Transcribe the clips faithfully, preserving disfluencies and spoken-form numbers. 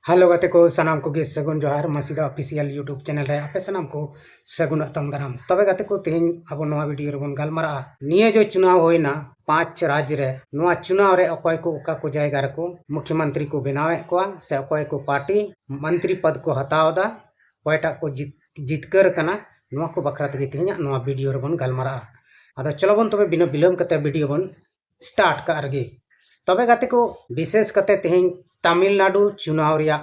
Hello ᱜᱟᱛᱮ ᱠᱚ, ᱥᱟᱱᱟᱢ ᱠᱚᱜᱮ ᱥᱟᱹᱜᱩᱱ ᱡᱚᱦᱟᱨ ᱢᱟᱹᱥᱤᱫᱟ ᱚᱯᱷᱤᱥᱤᱭᱟᱞ YouTube ᱪᱮᱱᱮᱞ ᱨᱮ ᱟᱯᱮ ᱥᱟᱱᱟᱢ ᱠᱚ ᱥᱟᱹᱜᱩᱱ ᱟᱛᱟᱝ ᱫᱟᱨᱟᱢ᱾ ᱛᱚᱵᱮ ᱜᱟᱛᱮ ᱠᱚ, ᱛᱮᱦᱮᱧ ᱟᱵᱚ ᱱᱚᱣᱟ ᱵᱷᱤᱰᱤᱭᱳ ᱨᱮᱵᱚᱱ ᱜᱟᱞᱢᱟᱨᱟᱜᱼᱟ ᱱᱤᱭᱟᱹ ᱡᱚ ᱪᱩᱱᱟᱣ ᱦᱩᱭᱱᱟ ᱯᱟᱸᱪ ᱨᱟᱡᱽ ᱨᱮ, ᱱᱚᱣᱟ ᱪᱩᱱᱟᱣ ᱨᱮ ᱚᱠᱚᱭ ᱠᱚ ᱚᱠᱟ ᱠᱚ ᱡᱟᱭᱜᱟ ᱨᱮᱠᱚ ᱢᱩᱠᱷᱭᱚᱢᱚᱱᱛᱨᱤ ᱠᱚ ᱵᱮᱱᱟᱣᱮᱫ ᱠᱚᱣᱟ ᱥᱮ ᱚᱠᱚᱭ ᱠᱚ ᱯᱟᱨᱴᱤ ᱢᱚᱱᱛᱨᱤ ᱯᱚᱫ ᱠᱚ ᱦᱟᱛᱟᱣ ᱮᱫᱟ, ᱚᱠᱚᱭᱴᱟᱜ ᱠᱚ ᱡᱤᱛ- ᱡᱤᱛᱠᱟᱹᱨ ᱠᱟᱱᱟ, ᱱᱚᱣᱟ ᱠᱚ ᱵᱟᱠᱷᱨᱟ ᱛᱮᱜᱮ ᱛᱮᱦᱮᱧᱟᱜ ᱱᱚᱣᱟ ᱵᱷᱤᱰᱤᱭᱳ ᱨᱮᱵᱚᱱ ᱜᱟᱞᱢᱟᱨᱟᱜᱼᱟ᱾ ᱟᱫᱚ ᱪᱚᱞᱚ ᱵᱚᱱ ᱛᱚᱵᱮ ᱵᱤᱱᱟᱹ ᱵᱤᱞᱚᱢ ᱠᱟᱛᱮ ᱵᱷᱤᱰᱤᱭᱳ ᱵᱚᱱ ᱥᱴᱟᱨᱴ ᱠᱟᱜ ᱨᱮᱜᱮ᱾ ᱛᱚᱵᱮ ᱜᱟᱛᱮ ᱠᱚ, ᱵᱤᱥᱮᱥ ᱠᱟᱛᱮ ᱛᱮᱦᱮᱧ ᱛᱟᱢᱤᱞᱱᱟᱰᱩ ᱪᱩᱱᱟᱣ ᱨᱮᱭᱟᱜ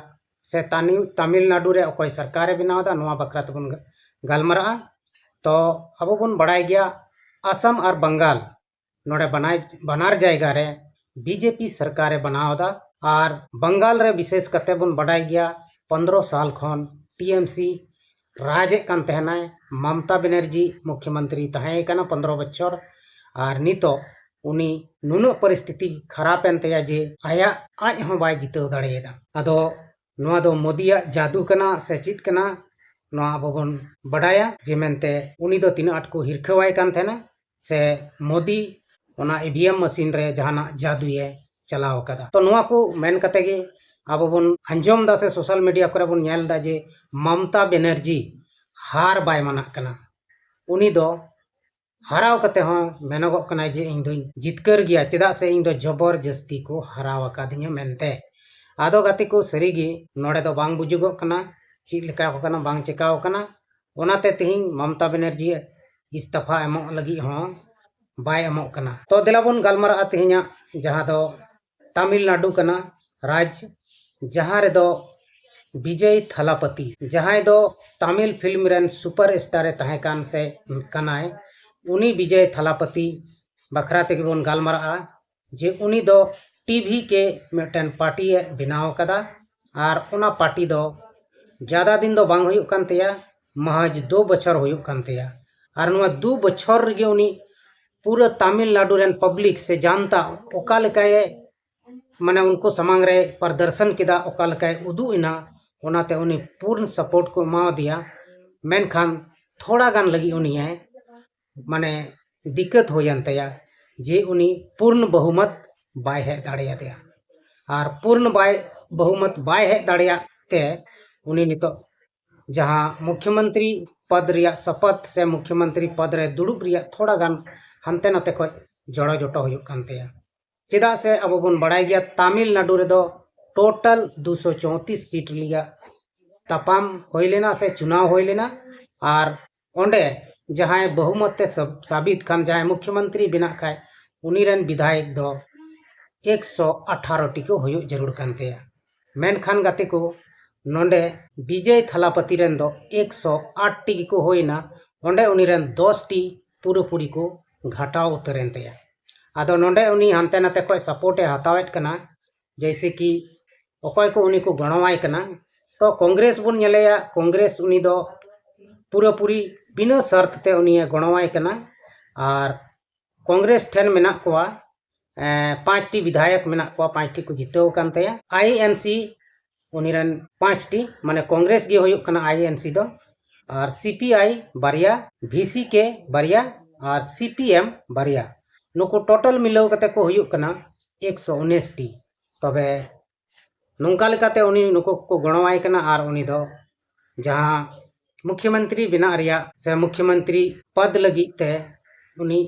ᱥᱮ ᱛᱟᱱᱤ- ᱛᱟᱢᱤᱞᱱᱟᱰᱩ ᱨᱮ ᱚᱠᱚᱭ ᱥᱚᱨᱠᱟᱨᱮ ᱵᱮᱱᱟᱣ ᱮᱫᱟ, ᱱᱚᱣᱟ ᱵᱟᱠᱷᱨᱟ ᱛᱮᱵᱚᱱ ᱜᱟ- ᱜᱟᱞᱢᱟᱨᱟᱜᱼᱟ᱾ ᱛᱚ ᱟᱵᱚ ᱵᱚᱱ ᱵᱟᱲᱟᱭ ᱜᱮᱭᱟ, ᱟᱥᱟᱢ ᱟᱨ ᱵᱟᱝᱜᱟᱞ, ᱱᱚᱰᱮ ᱵᱟᱱᱟᱭ- ᱵᱟᱱᱟᱨ ᱡᱟᱭᱜᱟ ᱨᱮ ᱵᱤᱡᱮᱯᱤ ᱥᱚᱨᱠᱟᱨᱮ ᱵᱮᱱᱟᱣ ᱮᱫᱟ᱾ ᱟᱨ ᱵᱟᱝᱜᱟᱞ ᱨᱮ ᱵᱤᱥᱮᱥ ᱠᱟᱛᱮ ᱵᱚᱱ ᱵᱟᱰᱟᱭ ᱜᱮᱭᱟ, ᱯᱚᱱᱫᱽᱨᱚ ᱥᱟᱞ ᱠᱷᱚᱱ ᱴᱤᱮᱢᱥᱤ ᱨᱟᱡᱽ ᱮᱫ ᱠᱟᱱ ᱛᱟᱦᱮᱱᱟᱭ ᱢᱚᱢᱚᱛᱟ ᱵᱮᱱᱟᱨᱡᱤ ᱢᱩᱠᱷᱭᱚᱢᱚᱱᱛᱨᱤ ᱛᱟᱦᱮᱸ ᱠᱟᱱᱟ ᱯᱚᱱᱫᱽᱨᱚ ᱵᱚᱪᱷᱚᱨ᱾ ᱟᱨ ᱱᱤᱛᱚᱜ ᱩᱱᱤ ᱱᱩᱱᱟᱹᱜ ᱯᱚᱨᱤᱥᱛᱷᱤᱛᱤ ᱠᱷᱟᱨᱟᱯ ᱮᱱ ᱛᱟᱭᱟ ᱡᱮ ᱟᱭᱟᱜ ᱟᱡ ᱦᱚᱸ ᱵᱟᱭ ᱡᱤᱛᱟᱹᱣ ᱫᱟᱲᱮᱭᱟᱫᱟ᱾ ᱟᱫᱚ ᱱᱚᱣᱟ ᱫᱚ ᱢᱳᱫᱤᱭᱟᱜ ᱡᱟᱫᱩ ᱠᱟᱱᱟ ᱥᱮ ᱪᱮᱫ ᱠᱟᱱᱟ, ᱱᱚᱣᱟ ᱟᱵᱚ ᱵᱚᱱ ᱵᱟᱰᱟᱭᱟ ᱡᱮ ᱢᱮᱱᱛᱮ ᱩᱱᱤ ᱫᱚ ᱛᱤᱱᱟᱹᱜ ᱟᱸᱴ ᱠᱚ ᱦᱤᱨᱠᱷᱟᱹᱣᱟᱭ ᱠᱟᱱ ᱛᱟᱦᱮᱱᱟ ᱥᱮ ᱢᱳᱫᱤ ᱚᱱᱟ ᱤᱵᱷᱤᱮᱢ ᱢᱮᱥᱤᱱ ᱨᱮ ᱡᱟᱦᱟᱱᱟᱜ ᱡᱟᱫᱩᱭᱮ ᱪᱟᱞᱟᱣ ᱟᱠᱟᱫᱟ᱾ ᱛᱚ ᱱᱚᱣᱟ ᱠᱚ ᱢᱮᱱ ᱠᱟᱛᱮ ᱜᱮ ᱟᱵᱚ ᱵᱚᱱ ᱟᱸᱡᱚᱢ ᱮᱫᱟ ᱥᱮ ᱥᱳᱥᱟᱞ ᱢᱤᱰᱤᱭᱟ ᱠᱚᱨᱮ ᱵᱚᱱ ᱧᱮᱞ ᱮᱫᱟ ᱡᱮ ᱢᱚᱢᱚᱛᱟ ᱵᱮᱱᱟᱨᱡᱤ ᱦᱟᱨ ᱵᱟᱭ ᱢᱟᱱᱟᱜ ᱠᱟᱱᱟ᱾ ᱩᱱᱤ ᱫᱚ ᱦᱟᱨᱟᱣ ᱠᱟᱛᱮ ᱦᱚᱸ ᱢᱮᱱᱚᱜᱚᱜ ᱠᱟᱱᱟᱭ ᱡᱮ ᱤᱧ ᱫᱚᱧ ᱡᱤᱛᱠᱟᱹᱨ ᱜᱮᱭᱟ, ᱪᱮᱫᱟᱜ ᱥᱮ ᱤᱧ ᱫᱚ ᱡᱚᱵᱚᱨ ᱡᱟᱹᱥᱛᱤ ᱠᱚ ᱦᱟᱨᱟᱣ ᱟᱠᱟᱫᱤᱧᱟ ᱢᱮᱱᱛᱮ᱾ ᱟᱫᱚ ᱜᱟᱛᱮ ᱠᱚ, ᱥᱟᱹᱨᱤᱜᱮ ᱱᱚᱰᱮ ᱫᱚ ᱵᱟᱝ ᱵᱩᱡᱩᱜᱚᱜ ᱠᱟᱱᱟ ᱪᱮᱫ ᱞᱮᱠᱟ ᱠᱟᱱᱟ ᱵᱟᱝ ᱪᱮᱠᱟᱣ ᱠᱟᱱᱟ᱾ ᱚᱱᱟᱛᱮ ᱛᱮᱦᱮᱧ ᱢᱚᱢᱚᱛᱟ ᱵᱮᱱᱟᱨᱡᱤ ᱤᱥᱛᱚᱯᱷᱟ ᱮᱢᱚᱜ ᱞᱟᱹᱜᱤᱫ ᱦᱚᱸ ᱵᱟᱭ ᱮᱢᱚᱜ ᱠᱟᱱᱟ᱾ ᱛᱚ ᱫᱮᱞᱟ ᱵᱚᱱ ᱜᱟᱞᱢᱟᱨᱟᱜᱼᱟ ᱛᱮᱦᱮᱧᱟᱜ, ᱡᱟᱦᱟᱸ ᱫᱚ ᱛᱟᱢᱤᱞᱱᱟᱰᱩ ᱠᱟᱱᱟ ᱨᱟᱡᱽ, ᱡᱟᱦᱟᱸ ᱨᱮᱫᱚ ᱵᱤᱡᱚᱭ ᱛᱷᱟᱞᱟᱯᱟᱛᱤ, ᱡᱟᱦᱟᱸᱭ ᱫᱚ ᱛᱟᱢᱤᱞ ᱯᱷᱤᱞᱢ ᱨᱮᱱ ᱥᱩᱯᱟᱨ ᱥᱴᱟᱨ ᱮ ᱛᱟᱦᱮᱸ ᱠᱟᱱ ᱥᱮ ᱠᱟᱱᱟᱭ, ᱩᱱᱤ ᱵᱤᱡᱚᱭ ᱛᱷᱟᱞᱟᱯᱟᱛᱤ ᱵᱟᱠᱷᱨᱟ ᱛᱮᱜᱮ ᱵᱚᱱ ᱜᱟᱞᱢᱟᱨᱟᱜᱼᱟ ᱡᱮ ᱩᱱᱤ ᱫᱚ ᱴᱤᱵᱷᱤ ᱠᱮ ᱢᱤᱫᱴᱮᱱ ᱯᱟᱨᱴᱤ ᱮ ᱵᱮᱱᱟᱣ ᱟᱠᱟᱫᱟ᱾ ᱟᱨ ᱚᱱᱟ ᱯᱟᱨᱴᱤ ᱫᱚ ᱡᱟᱫᱟ ᱫᱤᱱ ᱫᱚ ᱵᱟᱝ ᱦᱩᱭᱩᱜ ᱠᱟᱱ ᱛᱟᱭᱟ, ᱢᱟᱦᱟᱡᱽ ᱫᱩ ᱵᱚᱪᱷᱚᱨ ᱦᱩᱭᱩᱜ ᱠᱟᱱ ᱛᱟᱭᱟ᱾ ᱟᱨ ᱱᱚᱣᱟ ᱫᱩ ᱵᱚᱪᱷᱚᱨ ᱨᱮᱜᱮ ᱩᱱᱤ ᱯᱩᱨᱟᱹ ᱛᱟᱢᱤᱞᱱᱟᱰᱩ ᱨᱮᱱ ᱯᱟᱵᱽᱞᱤᱠ ᱥᱮ ᱡᱟᱱᱛᱟ ᱚᱠᱟ ᱞᱮᱠᱟᱭ, ᱢᱟᱱᱮ ᱩᱱᱠᱩ ᱥᱟᱢᱟᱝ ᱨᱮ ᱯᱨᱚᱫᱚᱨᱥᱚᱱ ᱠᱮᱫᱟ, ᱚᱠᱟ ᱞᱮᱠᱟᱭ ᱩᱫᱩᱜ ᱮᱱᱟ, ᱚᱱᱟᱛᱮ ᱩᱱᱤ ᱯᱩᱨᱱ ᱥᱟᱯᱳᱨᱴ ᱠᱚ ᱮᱢᱟᱣᱟᱫᱮᱭᱟ᱾ ᱢᱮᱱᱠᱷᱟᱱ ᱛᱷᱚᱲᱟ ᱜᱟᱱ ᱞᱟᱹᱜᱤᱫ ᱩᱱᱤᱭᱮ ᱢᱟᱱᱮ ᱫᱤᱠᱠᱟᱹᱛ ᱦᱩᱭᱮᱱ ᱛᱟᱭᱟ ᱡᱮ ᱩᱱᱤ ᱯᱩᱨᱱ ᱵᱚᱦᱩᱢᱚᱛ ᱵᱟᱭ ᱦᱮᱡ ᱫᱟᱲᱮᱭᱟᱫᱮᱭᱟ᱾ ᱟᱨ ᱯᱩᱨᱱ ᱵᱟᱭ ᱵᱚᱦᱩᱢᱚᱛ ᱵᱟᱭ ᱦᱮᱡ ᱫᱟᱲᱮᱭᱟᱜ ᱛᱮ ᱩᱱᱤ ᱱᱤᱛᱚᱜ ᱡᱟᱦᱟᱸ ᱢᱩᱠᱷᱭᱚᱢᱚᱱᱛᱨᱤ ᱯᱚᱫ ᱨᱮᱭᱟᱜ ᱥᱚᱯᱚᱛ ᱥᱮ ᱢᱩᱠᱷᱭᱚᱢᱚᱱᱛᱨᱤ ᱯᱚᱫ ᱨᱮ ᱫᱩᱲᱩᱵ ᱨᱮᱭᱟᱜ ᱛᱷᱚᱲᱟ ᱜᱟᱱ ᱦᱟᱱᱛᱮ ᱱᱟᱛᱮ ᱠᱷᱚᱱ ᱡᱚᱲᱚ ᱡᱚᱴᱚ ᱦᱩᱭᱩᱜ ᱠᱟᱱ ᱛᱟᱭᱟ᱾ ᱪᱮᱫᱟᱜ ᱥᱮ ᱟᱵᱚ ᱵᱚᱱ ᱵᱟᱲᱟᱭ ᱜᱮᱭᱟ, ᱛᱟᱢᱤᱞᱱᱟᱰᱩ ᱨᱮᱫᱚ ᱴᱳᱴᱟᱞ ᱫᱩᱥᱚ ᱪᱳᱭᱛᱤᱥ ᱥᱤᱴ ᱨᱮᱭᱟᱜ ᱛᱟᱯᱟᱢ ᱦᱩᱭ ᱞᱮᱱᱟ ᱥᱮ ᱪᱩᱱᱟᱣ ᱦᱩᱭ ᱞᱮᱱᱟ᱾ ᱟᱨ ᱚᱸᱰᱮ ᱡᱟᱦᱟᱸᱭ ᱵᱚᱦᱩᱢᱚᱛ ᱛᱮ ᱥᱟᱵ- ᱥᱟᱵᱤᱛ ᱠᱷᱟᱱ, ᱡᱟᱦᱟᱸᱭ ᱢᱩᱠᱷᱭᱚᱢᱚᱱᱛᱨᱤ ᱵᱮᱱᱟᱜ ᱠᱷᱟᱡ, ᱩᱱᱤ ᱨᱮᱱ ᱵᱤᱫᱷᱟᱭᱚᱠ ᱫᱚ ᱮᱠᱥᱚ ᱟᱴᱷᱟᱨᱚ ᱴᱤ ᱠᱚ ᱦᱩᱭᱩᱜ ᱡᱟᱹᱨᱩᱲ ᱠᱟᱱ ᱛᱟᱭᱟ᱾ ᱢᱮᱱᱠᱷᱟᱱ ᱜᱟᱛᱮ ᱠᱚ, ᱱᱚᱰᱮ ᱵᱤᱡᱚᱭ ᱛᱷᱟᱞᱟᱯᱟᱛᱤ ᱨᱮᱱ ᱫᱚ ᱮᱠᱥᱚ ᱟᱴ ᱴᱤ ᱜᱮᱠᱚ ᱦᱩᱭᱱᱟ᱾ ᱚᱸᱰᱮ ᱩᱱᱤ ᱨᱮᱱ ᱫᱚᱥ ᱴᱤ ᱯᱩᱨᱟᱹᱯᱩᱨᱤ ᱠᱚ ᱜᱷᱟᱴᱟᱣ ᱩᱛᱟᱹᱨᱮᱱ ᱛᱟᱭᱟ᱾ ᱟᱫᱚ ᱱᱚᱰᱮ ᱩᱱᱤ ᱦᱟᱱᱛᱮ ᱱᱟᱛᱮ ᱠᱷᱚᱱ ᱥᱟᱯᱳᱨᱴ ᱮ ᱦᱟᱛᱟᱣᱮᱫ ᱠᱟᱱᱟ, ᱡᱮᱭᱥᱮ ᱠᱤ ᱚᱠᱚᱭ ᱠᱚ ᱩᱱᱤ ᱠᱚ ᱜᱚᱲᱚᱣᱟᱭ ᱠᱟᱱᱟ᱾ ᱛᱚ ᱠᱚᱝᱜᱨᱮᱥ ᱵᱚᱱ ᱧᱮᱞᱮᱭᱟ, ᱠᱚᱝᱜᱨᱮᱥ ᱩᱱᱤ ᱫᱚ ᱯᱩᱨᱟᱹᱯᱩᱨᱤ ᱵᱤᱱᱟᱹ ᱥᱟᱨᱛ ᱛᱮ ᱩᱱᱤᱭᱮ ᱜᱚᱲᱚᱣᱟᱭ ᱠᱟᱱᱟ᱾ ᱟᱨ ᱠᱚᱝᱜᱨᱮᱥ ᱴᱷᱮᱱ ᱢᱮᱱᱟᱜ ᱠᱚᱣᱟ, ᱮᱸ, ᱯᱟᱸᱪᱴᱤ ᱵᱤᱫᱷᱟᱭᱚᱠ ᱢᱮᱱᱟᱜ ᱠᱚᱣᱟ, ᱯᱟᱸᱪᱴᱤ ᱠᱚ ᱡᱤᱛᱟᱹᱣ ᱟᱠᱟᱱ ᱛᱟᱭᱟ᱾ ᱟᱭ ᱮᱱ ᱥᱤ ᱩᱱᱤ ᱨᱮᱱ ᱯᱟᱸᱪᱴᱤ, ᱢᱟᱱᱮ ᱠᱚᱝᱜᱨᱮᱥ ᱜᱮ ᱦᱩᱭᱩᱜ ᱠᱟᱱᱟ ᱟᱭ ᱮᱱ ᱥᱤ ᱫᱚ, ᱟᱨ ᱥᱤ ᱯᱤ ᱟᱭ ᱵᱟᱨᱭᱟ, ᱵᱷᱤ ᱥᱤ ᱠᱮ ᱵᱟᱨᱭᱟ, ᱟᱨ ᱥᱤ ᱯᱤ ᱮᱢ ᱵᱟᱨᱭᱟ᱾ ᱱᱩᱠᱩ ᱴᱳᱴᱟᱞ ᱢᱤᱞᱟᱹᱣ ᱠᱟᱛᱮ ᱠᱚ ᱦᱩᱭᱩᱜ ᱠᱟᱱᱟ ᱮᱠᱥᱚ ᱩᱱᱤᱥ ᱴᱤ᱾ ᱛᱚᱵᱮ ᱱᱚᱝᱠᱟ ᱞᱮᱠᱟᱛᱮ ᱩᱱᱤ ᱱᱩᱠᱩ ᱠᱚᱠᱚ ᱜᱚᱲᱚᱣᱟᱭ ᱠᱟᱱᱟ ᱟᱨ ᱩᱱᱤ ᱫᱚ ᱡᱟᱦᱟᱸ ᱢᱩᱠᱷᱭᱚᱢᱚᱱᱛᱨᱤ ᱵᱮᱱᱟᱜ ᱨᱮᱭᱟᱜ ᱥᱮ ᱢᱩᱠᱷᱭᱚᱢᱚᱱᱛᱨᱤ ᱯᱚᱫ ᱞᱟᱹᱜᱤᱫ ᱛᱮ ᱩᱱᱤ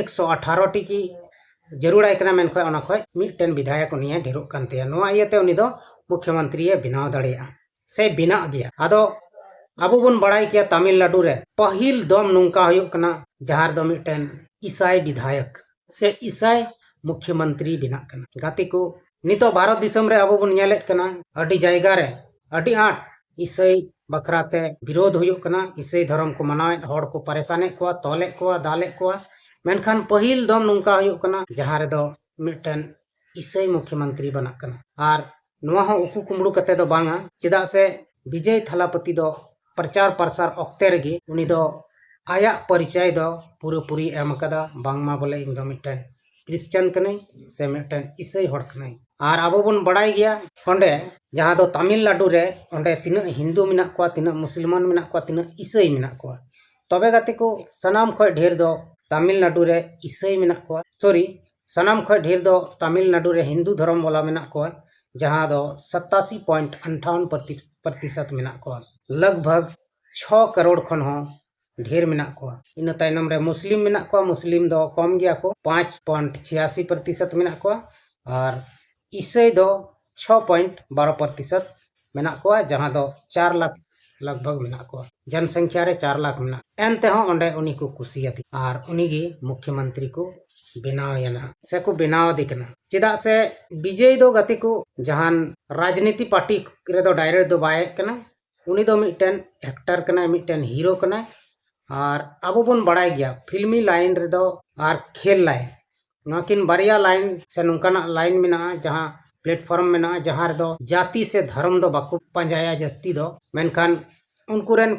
ᱮᱠᱥᱚ ᱟᱴᱷᱟᱨᱚ ᱴᱤ ᱜᱮ ᱡᱟᱹᱨᱩᱲᱟᱭ ᱠᱟᱱᱟ, ᱢᱮᱱᱠᱷᱟᱱ ᱚᱱᱟ ᱠᱷᱚᱱ ᱢᱤᱫᱴᱮᱱ ᱵᱤᱫᱷᱟᱭᱚᱠ ᱩᱱᱤᱭᱮ ᱰᱷᱮᱨᱚᱜ ᱠᱟᱱ ᱛᱟᱭᱟ᱾ ᱱᱚᱣᱟ ᱤᱭᱟᱹᱛᱮ ᱩᱱᱤ ᱫᱚ ᱢᱩᱠᱷᱭᱚᱢᱚᱱᱛᱨᱤᱭᱮ ᱵᱮᱱᱟᱣ ᱫᱟᱲᱮᱭᱟᱜᱼᱟ ᱥᱮ ᱵᱮᱱᱟᱜ ᱜᱮᱭᱟ᱾ ᱟᱫᱚ ᱟᱵᱚ ᱵᱚᱱ ᱵᱟᱲᱟᱭ ᱜᱮᱭᱟ, ᱛᱟᱢᱤᱞᱱᱟᱰᱩ ᱨᱮ ᱯᱟᱹᱦᱤᱞ ᱫᱚᱢ ᱱᱚᱝᱠᱟ ᱦᱩᱭᱩᱜ ᱠᱟᱱᱟ, ᱡᱟᱦᱟᱸ ᱨᱮᱫᱚ ᱢᱤᱫᱴᱮᱱ ᱤᱥᱟᱭ ᱵᱤᱫᱷᱟᱭᱚᱠ ᱥᱮ ᱤᱥᱟᱭ ᱢᱩᱠᱷᱭᱚᱢᱚᱱᱛᱨᱤ ᱵᱮᱱᱟᱜ ᱠᱟᱱᱟ᱾ ᱜᱟᱛᱮ ᱠᱚ, ᱱᱤᱛᱚᱜ ᱵᱷᱟᱨᱚᱛ ᱫᱤᱥᱚᱢ ᱨᱮ ᱟᱵᱚ ᱵᱚᱱ ᱧᱮᱞᱮᱫ ᱠᱟᱱᱟ, ᱟᱹᱰᱤ ᱡᱟᱭᱜᱟ ᱨᱮ ᱟᱹᱰᱤ ᱟᱸᱴ ᱤᱥᱟᱹᱭ ᱵᱟᱠᱷᱨᱟ ᱛᱮ ᱵᱤᱨᱳᱫᱷ ᱦᱩᱭᱩᱜ ᱠᱟᱱᱟ᱾ ᱤᱥᱟᱹᱭ ᱫᱷᱚᱨᱚᱢ ᱠᱚ ᱢᱟᱱᱟᱣᱮᱫ ᱦᱚᱲ ᱠᱚ ᱯᱟᱨᱮᱥᱟᱱᱮᱫ ᱠᱚᱣᱟ, ᱛᱚᱞᱮᱫ ᱠᱚᱣᱟ, ᱫᱟᱞᱮᱫ ᱠᱚᱣᱟ᱾ ᱢᱮᱱᱠᱷᱟᱱ ᱯᱟᱹᱦᱤᱞ ᱫᱚᱢ ᱱᱚᱝᱠᱟ ᱦᱩᱭᱩᱜ ᱠᱟᱱᱟ, ᱡᱟᱦᱟᱸ ᱨᱮᱫᱚ ᱢᱤᱫᱴᱮᱱ ᱤᱥᱟᱹᱭ ᱢᱩᱠᱷᱭᱚᱢᱚᱱᱛᱨᱤ ᱵᱮᱱᱟᱜ ᱠᱟᱱᱟ᱾ ᱟᱨ ᱱᱚᱣᱟ ᱦᱚᱸ ᱩᱠᱩ ᱠᱩᱢᱵᱽᱲᱩ ᱠᱟᱛᱮ ᱫᱚ ᱵᱟᱝᱟ, ᱪᱮᱫᱟᱜ ᱥᱮ ᱵᱤᱡᱚᱭ ᱛᱷᱟᱞᱟᱯᱚᱛᱤ ᱫᱚ ᱯᱨᱚᱪᱟᱨ ᱯᱨᱚᱥᱟᱨ ᱚᱠᱛᱮ ᱨᱮᱜᱮ ᱩᱱᱤ ᱫᱚ ᱟᱭᱟᱜ ᱯᱚᱨᱤᱪᱚᱭ ᱫᱚ ᱯᱩᱨᱟᱹᱯᱩᱨᱤ ᱮᱢ ᱟᱠᱟᱫᱟ, ᱵᱟᱝᱢᱟ ᱵᱚᱞᱮ ᱤᱧ ᱫᱚ ᱢᱤᱫᱴᱮᱱ ᱠᱷᱨᱤᱥᱪᱟᱱ ᱠᱟᱹᱱᱟᱹᱧ ᱥᱮ ᱢᱤᱫᱴᱮᱱ ᱤᱥᱟᱹᱭ ᱦᱚᱲ ᱠᱟᱹᱱᱟᱹᱧ᱾ ᱟᱨ ᱟᱵᱚ ᱵᱚᱱ ᱵᱟᱲᱟᱭ ᱜᱮᱭᱟ, ᱚᱸᱰᱮ ᱡᱟᱦᱟᱸ ᱫᱚ ᱛᱟᱢᱤᱞᱱᱟᱰᱩ ᱨᱮ, ᱚᱸᱰᱮ ᱛᱤᱱᱟᱹᱜ ᱦᱤᱱᱫᱩ ᱢᱮᱱᱟᱜ ᱠᱚᱣᱟ, ᱛᱤᱱᱟᱹᱜ ᱢᱩᱥᱞᱢᱟᱱ ᱢᱮᱱᱟᱜ ᱠᱚᱣᱟ, ᱛᱤᱱᱟᱹᱜ ᱤᱥᱟᱹᱭ ᱢᱮᱱᱟᱜ ᱠᱚᱣᱟ, ᱛᱚᱵᱮ ᱜᱟᱛᱮ ᱠᱚ, ᱥᱟᱱᱟᱢ ᱠᱷᱚᱱ ᱰᱷᱮᱨ ᱫᱚ ᱛᱟᱢᱤᱞᱱᱟᱰᱩ ᱨᱮ ᱤᱥᱟᱹᱭ ᱢᱮᱱᱟᱜ ᱠᱚᱣᱟ, ᱥᱚᱨᱤ, ᱥᱟᱱᱟᱢ ᱠᱷᱚᱱ ᱰᱷᱮᱨ ᱫᱚ ᱛᱟᱢᱤᱞᱱᱟᱰᱩ ᱨᱮ ᱦᱤᱱᱫᱩ ᱫᱷᱚᱨᱚᱢ ᱵᱟᱞᱟ ᱢᱮᱱᱟᱜ ᱠᱚᱣᱟ᱾ ᱡᱟᱦᱟᱸ ᱫᱚ ᱥᱟᱛᱟᱥᱤ ᱯᱚᱭᱮᱱᱴ ᱟᱱᱴᱷᱟᱣᱚᱱ ᱯᱨᱚᱛᱤᱥᱚᱛ ᱢᱮᱱᱟᱜ ᱠᱚᱣᱟ᱾ ᱞᱟᱜᱽ ᱵᱷᱟᱜᱽ ᱪᱷᱚ ᱠᱟᱨᱳᱲ ᱠᱷᱚᱱ ᱦᱚᱸ ᱰᱷᱮᱨ ᱢᱮᱱᱟᱜ ᱠᱚᱣᱟ᱾ ᱤᱱᱟᱹ ᱛᱟᱭᱱᱚᱢ ᱨᱮ ᱢᱩᱥᱞᱤᱢ ᱢᱮᱱᱟᱜ ᱠᱚᱣᱟ᱾ ᱢᱩᱥᱞᱤᱢ ᱫᱚ ᱠᱚᱢ ᱜᱮᱭᱟ ᱠᱚ, ᱯᱟᱸᱪ ᱯᱚᱭᱮᱱᱴ ᱪᱷᱤᱭᱟᱥᱤ ᱯᱨᱚᱛᱤᱥᱚᱛ ᱢᱮᱱᱟᱜ ᱠᱚᱣᱟ᱾ ᱟᱨ ᱤᱥᱟᱹᱭ ᱫᱚ ᱪᱷᱚ ᱯᱚᱭᱮᱱᱴ ᱵᱟᱨᱚ ᱯᱨᱚᱛᱤᱥᱚᱛ ᱢᱮᱱᱟᱜ ᱠᱚᱣᱟ, ᱡᱟᱦᱟᱸ ᱫᱚ ᱪᱟᱨ ᱞᱟᱠᱷ ᱞᱟᱜᱽ ᱵᱷᱟᱜᱽ ᱢᱮᱱᱟᱜ ᱠᱚᱣᱟ᱾ ᱡᱚᱱᱥᱚᱝᱠᱷᱭᱟ ᱨᱮ ᱪᱟᱨ ᱞᱟᱠᱷ ᱢᱮᱱᱟᱜ, ᱮᱱ ᱛᱮᱦᱚᱸ ᱚᱸᱰᱮ ᱩᱱᱤ ᱠᱚ ᱠᱩᱥᱤᱭᱟᱫᱮ ᱟᱨ ᱩᱱᱤ ᱜᱮ ᱢᱩᱠᱷᱭᱚᱢᱚᱱᱛᱨᱤ ᱠᱚ ᱵᱮᱱᱟᱣ ᱮᱭᱟ ᱱᱟᱦᱟᱜ, ᱥᱮ ᱠᱚ ᱵᱮᱱᱟᱣ ᱟᱫᱮ ᱠᱟᱱᱟ᱾ ᱪᱮᱫᱟᱜ ᱥᱮ ᱵᱤᱡᱚᱭ ᱫᱚ, ᱜᱟᱛᱮ ᱠᱚ, ᱡᱟᱦᱟᱱ ᱨᱟᱡᱽᱱᱤᱛᱤ ᱯᱟᱨᱴᱤ ᱨᱮᱫᱚ ᱰᱟᱭᱨᱮᱠᱴ ᱫᱚ ᱵᱟᱭ ᱦᱮᱡ ᱠᱟᱱᱟ᱾ ᱩᱱᱤ ᱫᱚ ᱢᱤᱫᱴᱮᱱ ᱮᱠᱴᱟᱨ ᱠᱟᱱᱟᱭ, ᱢᱤᱫᱴᱮᱱ ᱦᱤᱨᱳ ᱠᱟᱱᱟᱭ᱾ ᱟᱨ ᱟᱵᱚ ᱵᱚᱱ ᱵᱟᱲᱟᱭ ᱜᱮᱭᱟ, ᱯᱷᱤᱞᱢᱤ ᱞᱟᱭᱤᱱ ᱨᱮᱫᱚ ᱟᱨ ᱠᱷᱮᱞ ᱞᱟᱭᱤᱱ, ᱱᱚᱣᱟ ᱠᱤᱱ ᱵᱟᱨᱭᱟ ᱞᱟᱭᱤᱱ ᱥᱮ ᱱᱚᱝᱠᱟᱱᱟᱜ ᱞᱟᱭᱤᱱ ᱢᱮᱱᱟᱜᱼᱟ, ᱡᱟᱦᱟᱸ ᱯᱞᱮᱴᱯᱷᱚᱨᱢ ᱢᱮᱱᱟᱜᱼᱟ, ᱡᱟᱦᱟᱸ ᱨᱮᱫᱚ ᱡᱟᱹᱛᱤ ᱥᱮ ᱫᱷᱚᱨᱚᱢ ᱫᱚ ᱵᱟᱠᱚ ᱯᱟᱸᱡᱟᱭᱟ ᱡᱟᱹᱥᱛᱤ ᱫᱚ, ᱢᱮᱱᱠᱷᱟᱱ ᱩᱱᱠᱩ ᱨᱮᱱ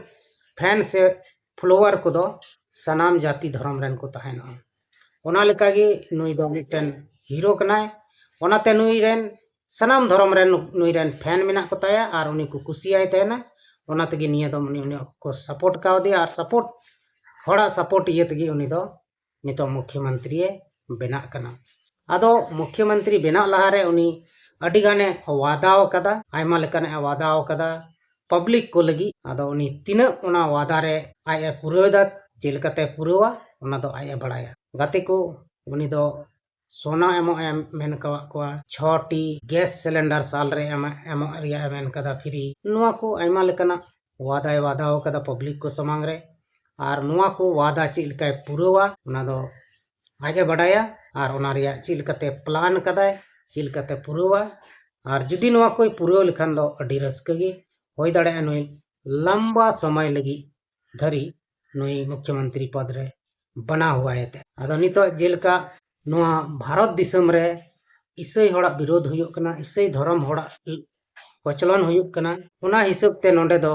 ᱯᱷᱮᱱ ᱥᱮ ᱯᱷᱚᱞᱳᱣᱟᱨ ᱠᱚᱫᱚ ᱥᱟᱱᱟᱢ ᱡᱟᱹᱛᱤ ᱫᱷᱚᱨᱚᱢ ᱨᱮᱱ ᱠᱚ ᱛᱟᱦᱮᱱᱚᱜᱼᱟ᱾ ᱚᱱᱟ ᱞᱮᱠᱟᱜᱮ ᱱᱩᱭ ᱫᱚ ᱢᱤᱫᱴᱮᱱ ᱦᱤᱨᱳ ᱠᱟᱱᱟᱭ, ᱚᱱᱟᱛᱮ ᱱᱩᱭ ᱨᱮᱱ ᱥᱟᱱᱟᱢ ᱫᱷᱚᱨᱚᱢ ᱨᱮᱱ ᱱᱩᱭ ᱨᱮᱱ ᱯᱷᱮᱱ ᱢᱮᱱᱟᱜ ᱠᱚ ᱛᱟᱭᱟ ᱟᱨ ᱩᱱᱤ ᱠᱚ ᱠᱩᱥᱤᱭᱟᱭ ᱛᱟᱦᱮᱱᱟ᱾ ᱚᱱᱟ ᱛᱮᱜᱮ ᱱᱤᱭᱟᱹ ᱫᱚ ᱩᱱᱤ, ᱩᱱᱤ ᱠᱚ ᱥᱟᱯᱳᱨᱴ ᱠᱟᱣᱫᱮᱭᱟ ᱟᱨ ᱥᱟᱯᱳᱨᱴ, ᱦᱚᱲᱟᱜ ᱥᱟᱯᱳᱨᱴ ᱤᱭᱟᱹ ᱛᱮᱜᱮ ᱩᱱᱤ ᱫᱚ ᱱᱤᱛᱚᱜ ᱢᱩᱠᱷᱭᱚᱢᱚᱱᱛᱨᱤᱭᱮ ᱵᱮᱱᱟᱜ ᱠᱟᱱᱟ᱾ ᱟᱫᱚ ᱢᱩᱠᱷᱭᱚᱢᱚᱱᱛᱨᱤ ᱵᱮᱱᱟᱜ ᱞᱟᱦᱟᱨᱮ ᱩᱱᱤ ᱟᱹᱰᱤ ᱜᱟᱱᱮ ᱣᱟᱫᱟᱣ ᱟᱠᱟᱫᱟ, ᱟᱭᱢᱟ ᱞᱮᱠᱟᱱᱟᱜ ᱮ ᱣᱟᱫᱟᱣ ᱟᱠᱟᱫᱟ ᱯᱟᱵᱽᱞᱤᱠ ᱠᱚ ᱞᱟᱹᱜᱤᱫ᱾ ᱟᱫᱚ ᱩᱱᱤ ᱛᱤᱱᱟᱹᱜ ᱚᱱᱟ ᱣᱟᱫᱟ ᱨᱮ ᱟᱡ ᱮ ᱯᱩᱨᱟᱹᱣ ᱮᱫᱟ, ᱪᱮᱫ ᱞᱮᱠᱟᱛᱮ ᱯᱩᱨᱟᱹᱣᱟ, ᱚᱱᱟ ᱫᱚ ᱟᱡ ᱮ ᱵᱟᱲᱟᱭᱟ᱾ ᱜᱟᱛᱮ ᱠᱚ, ᱩᱱᱤ ᱫᱚ ᱥᱚᱱᱟ ᱮᱢᱚᱜ ᱮ ᱢᱮᱱ ᱟᱠᱟᱫ ᱠᱚᱣᱟ, ᱪᱷᱚᱴᱤ ᱜᱮᱥ ᱥᱤᱞᱤᱱᱰᱟᱨ ᱥᱟᱞ ᱨᱮ ᱮᱢ, ᱮᱢᱚᱜ ᱨᱮᱭᱟᱜ ᱮ ᱢᱮᱱ ᱠᱟᱫᱟ ᱯᱷᱨᱤ᱾ ᱱᱚᱣᱟ ᱠᱚ ᱟᱭᱢᱟ ᱞᱮᱠᱟᱱᱟᱜ ᱣᱟᱫᱟᱭ ᱣᱟᱫᱟᱣ ᱠᱟᱫᱟ ᱯᱟᱵᱽᱞᱤᱠ ᱠᱚ ᱥᱟᱢᱟᱝ ᱨᱮ᱾ ᱟᱨ ᱱᱚᱣᱟ ᱠᱚ ᱣᱟᱫᱟ ᱪᱮᱫ ᱞᱮᱠᱟᱭ ᱯᱩᱨᱟᱹᱣᱟ, ᱚᱱᱟ ᱫᱚ ᱟᱡ ᱮ ᱵᱟᱰᱟᱭᱟ᱾ ᱟᱨ ᱚᱱᱟ ᱨᱮᱭᱟᱜ ᱪᱮᱫ ᱞᱮᱠᱟᱛᱮ ᱯᱞᱟᱱ ᱠᱟᱫᱟᱭ, ᱪᱮᱫ ᱞᱮᱠᱟᱛᱮ ᱯᱩᱨᱟᱹᱣᱟ᱾ ᱟᱨ ᱡᱩᱫᱤ ᱱᱚᱣᱟ ᱠᱚᱭ ᱯᱩᱨᱟᱹᱣ ᱞᱮᱠᱷᱟᱱ ᱫᱚ ᱟᱹᱰᱤ ᱨᱟᱹᱥᱠᱟᱹ ᱜᱮ ᱦᱩᱭ ᱫᱟᱲᱮᱭᱟᱜᱼᱟ᱾ ᱱᱩᱭ ᱞᱟᱢᱵᱟ ᱥᱚᱢᱚᱭ ᱞᱟᱹᱜᱤᱫ ᱫᱷᱟᱹᱨᱤᱡ ᱱᱩᱭ ᱢᱩᱠᱷᱭᱚᱢᱚᱱᱛᱨᱤ ᱯᱚᱫᱽ ᱨᱮ ᱵᱟᱱᱟ ᱦᱩᱣᱟ ᱦᱮ ᱛᱮ᱾ ᱟᱫᱚ ᱱᱤᱛᱚᱜ ᱡᱮᱞᱮᱠᱟ ᱱᱚᱣᱟ ᱵᱷᱟᱨᱚᱛ ᱫᱤᱥᱚᱢ ᱨᱮ ᱤᱥᱟᱹᱭ ᱦᱚᱲᱟᱜ ᱵᱤᱨᱳᱫᱷ ᱦᱩᱭᱩᱜ ᱠᱟᱱᱟ, ᱤᱥᱟᱹᱭ ᱫᱷᱚᱨᱚᱢ ᱦᱚᱲᱟᱜ ᱠᱚᱪᱞᱚᱱ ᱦᱩᱭᱩᱜ ᱠᱟᱱᱟ, ᱚᱱᱟ ᱦᱤᱥᱟᱹᱵ ᱛᱮ ᱱᱚᱰᱮ ᱫᱚ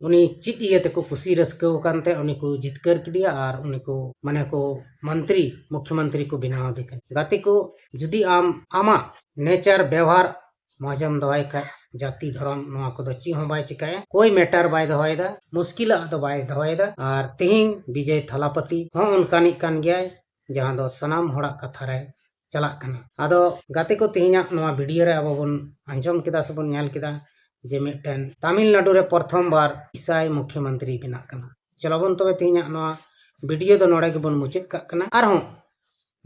ᱩᱱᱤ ᱪᱮᱫ ᱤᱭᱟᱹ ᱛᱮᱠᱚ ᱠᱩᱥᱤ ᱨᱟᱹᱥᱠᱟᱹ ᱟᱠᱟᱱ ᱛᱮ ᱩᱱᱤ ᱠᱚ ᱡᱤᱛᱠᱟᱹᱨ ᱠᱮᱫᱮᱭᱟ ᱟᱨ ᱩᱱᱤ ᱠᱚ, ᱢᱟᱱᱮ ᱠᱚ, ᱢᱚᱱᱛᱨᱤ, ᱢᱩᱠᱷᱭᱚᱢᱚᱱᱛᱨᱤ ᱠᱚ ᱵᱮᱱᱟᱣ ᱟᱫᱮ ᱠᱟᱱᱟ᱾ ᱜᱟᱛᱮ ᱠᱚ, ᱡᱩᱫᱤ ᱟᱢ ᱟᱢᱟᱜ ᱱᱮᱪᱟᱨ ᱵᱮᱣᱦᱟᱨ ᱢᱚᱡᱮᱢ ᱫᱚᱦᱚᱭ ᱠᱷᱟᱡ, ᱡᱟᱹᱛᱤ ᱫᱷᱚᱨᱚᱢ ᱱᱚᱣᱟ ᱠᱚᱫᱚ ᱪᱮᱫ ᱦᱚᱸ ᱵᱟᱭ ᱪᱤᱠᱟᱭᱟ, ᱠᱳᱭ ᱢᱮᱴᱟᱨ ᱵᱟᱭ ᱫᱚᱦᱚᱭᱮᱫᱟ, ᱢᱩᱥᱠᱤᱞᱟᱜ ᱫᱚ ᱵᱟᱭ ᱫᱚᱦᱚᱭᱮᱫᱟ᱾ ᱟᱨ ᱛᱤᱦᱤᱧ ᱵᱤᱡᱚᱭ ᱛᱷᱟᱞᱟᱯᱟᱛᱤ ᱦᱚᱸ ᱚᱱᱠᱟᱱᱤᱡ ᱠᱟᱱ ᱜᱮᱭᱟᱭ, ᱡᱟᱦᱟᱸ ᱫᱚ ᱥᱟᱱᱟᱢ ᱦᱚᱲᱟᱜ ᱠᱟᱛᱷᱟ ᱨᱮ ᱪᱟᱞᱟᱜ ᱠᱟᱱᱟ᱾ ᱟᱫᱚ ᱜᱟᱛᱮ ᱠᱚ, ᱛᱮᱦᱮᱧᱟᱜ ᱱᱚᱣᱟ ᱵᱷᱤᱰᱤᱭᱳ ᱨᱮ ᱟᱵᱚ ᱵᱚᱱ ᱟᱸᱡᱚᱢ ᱠᱮᱫᱟ ᱥᱮ ᱵᱚᱱ ᱧᱮᱞ ᱠᱮᱫᱟ ᱡᱮ ᱢᱤᱫᱴᱮᱱ ᱛᱟᱢᱤᱞᱱᱟᱰᱩ ᱨᱮ ᱯᱨᱚᱛᱷᱚᱢ ᱵᱟᱨ ᱤᱥᱟᱭ ᱢᱩᱠᱷᱭᱚᱢᱚᱱᱛᱨᱤ ᱵᱮᱱᱟᱜ ᱠᱟᱱᱟ᱾ ᱪᱚᱞᱚ ᱵᱚᱱ ᱛᱚᱵᱮ ᱛᱮᱦᱮᱧᱟᱜ ᱱᱚᱣᱟ ᱵᱷᱤᱰᱤᱭᱳ ᱫᱚ ᱱᱚᱰᱮ ᱜᱮᱵᱚᱱ ᱢᱩᱪᱟᱹᱫ ᱠᱟᱜ ᱠᱟᱱᱟ᱾ ᱟᱨᱦᱚᱸ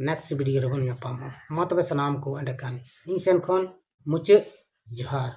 ᱱᱮᱠᱥᱴ ᱵᱷᱤᱰᱤᱭᱳ ᱨᱮᱵᱚᱱ ᱧᱟᱯᱟᱢᱚᱜᱼᱟ᱾ ᱢᱟ ᱛᱚᱵᱮ ᱥᱟᱱᱟᱢ ᱠᱚ ᱮᱸᱰᱮᱠᱷᱟᱱ ᱤᱧ ᱥᱮᱱ ᱠᱷᱚᱱ ᱢᱩᱪᱟᱹᱫ ᱡᱚᱦᱟᱨ᱾